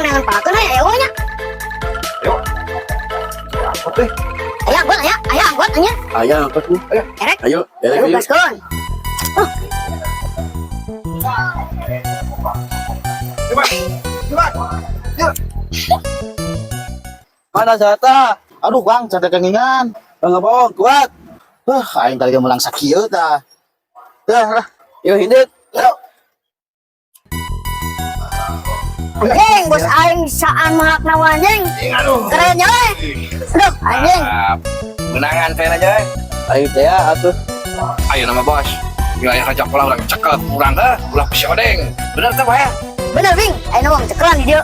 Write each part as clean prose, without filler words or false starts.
urang neangan palakeun we aya nya. Ayo. Angkot deh. Aya angkot aya, aya angkot anjir. Aya angkot nih. Ayo. Erek. Ayo, erek Ayo ayo. gaskeun. Coba. Coba. Yuk. Mana Zata? Aduh, Bang, cantik kengingan. Bang bohong, kuat. Aing tadi melang sakieu tah. Dah lah. Yuk, hindit. Yuk. Anjing, bos aing saan malak nawa anjing. Aduh. Keren nya we. Aduh, anjing. Menangan saya aja. Ayo teh ya, atuh. Ayo nama bos. Wilayah Raja Pola orang cekel kurang ke ulah si odeng. Bener tuh, Pak ya? Bener, Bing. Ayeuna mah cekelan di dieu.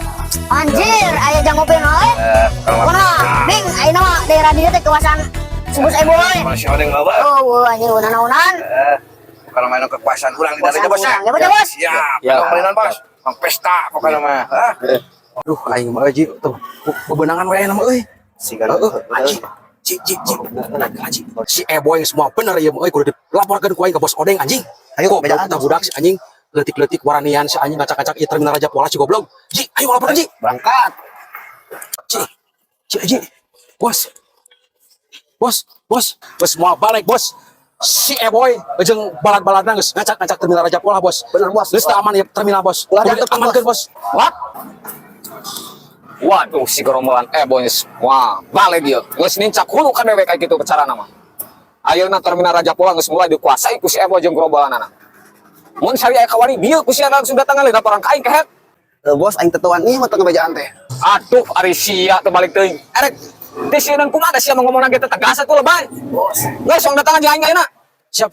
Anjir, aya jang ngopi we. Kalau Kunaon, Bing, ayeuna mah daerah dieu teh kawasan bos Eboy. Kalau si odeng bawa. Oh, anjing unan-unan. Kalau main kekuasaan urang di daerah bos ya. Ya, bos, ya, bos. Siap. Ya. Kalau mainan bos. Bang pesta pokoknya mah. Hah? Aduh, aing mah euy, tuh. Bebenangan we nama euy. Siga. Heeh, anjing. Ji, ji, ji. Anjing. Si Eboy semua bener ya euy kudu dilaporkeun ku aing ka bos Odeng anjing. Ayo, Goblok bejaan, tah budak si anjing. Leutik-leutik waranian si anjing ngacak-ngacak ieu terminal Raja Pola si goblok. Ji, ayo laporkeun ji. Berangkat. Ji. Ji, ji. Bos. Bos, bos, bos semua balik bos. Si Eboy jeung balad-baladna geus ngacak-ngacak terminal Raja Pola bos. Bener, bos. Geus teu aman ya terminal bos. Ulah Kudu diantekeun, diamankeun bos. What? Waduh, si gerombolan Eboy wah, balik dia. Geus nincak hulu kan dewe kayak gitu carana mah. Ayeuna terminal Raja Pola geus mulai dikuasai ku si Eboy jeung gerombolanana. Mun sari aya kawari bieu ku sia langsung datangan lain laporan ka aing kehet. Bos, aing tetuan nih mah tengah bejaan teh. Aduh, ari sia teu balik teuing. Erek, teh sia nang kumaha sia ngomong ge teh tegas atuh lebay. Bos. Geus sok datangan jeung aing ayeuna. Siap.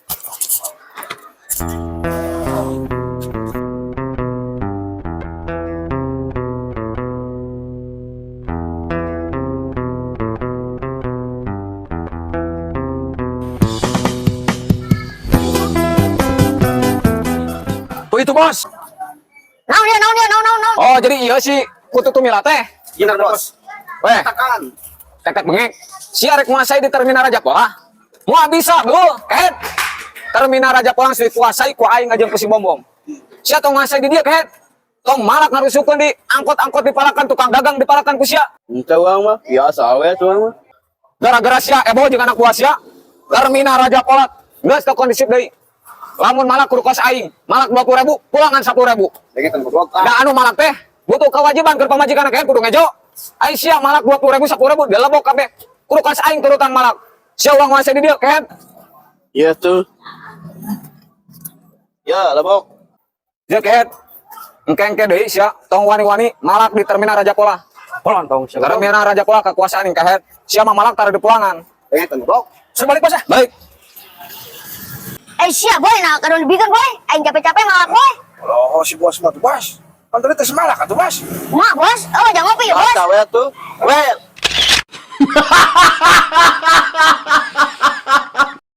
Tuh itu bos. Naon dia, naon dia, naon, naon, naon. Oh, jadi iya si kutu tumila teh. Bener, bos. Weh, Tekan. tetek bengek. Sia rek nguasai di terminal Raja Pola. Moal bisa, bro. Kehet. Terminal Raja Pola geus dikuasai ku aing jeung ku si Bombom. Sia tong nguasai di dieu kehet. Tong malak ngarusukeun di angkot-angkot dipalakan, tukang dagang dipalakan ku sia. Ente uang mah biasa we tuh mah. Gara-gara sia Ebo jeung anak buah sia, terminal Raja Pola geus teu kondisif deui. Lamun malak kudu kos aing, malak 20.000, pulangan 10.000. Dengekeun goblok. Da anu malak teh butuh kewajiban keur pamajikan kehet kudu ngejo. Aing sia malak 20.000 10.000 dilebok kabeh. Kudu kos aing turutan malak. Sia ulah nguasai di dieu kehet. Iya tuh. Ya, lebok. Dia kehet. Engke-engke deui sia tong wani-wani malak di terminal Raja Pola. Polon tong sia. Terminal Raja Pola kekuasaan yang kehet. Sia mah malak tara di pulangan. Dengekeun goblok. Suruh balik bos ya. Baik. Eh, sia boy, nah kadon dibikeun boy. Aing capek-capek malak boy. Oh, si bos mah tuh, bos. Kan tadi teh semalak atuh, bos. Kumaha, bos? Oh, jangan ngopi ya, bos. Biasa we tuh. We.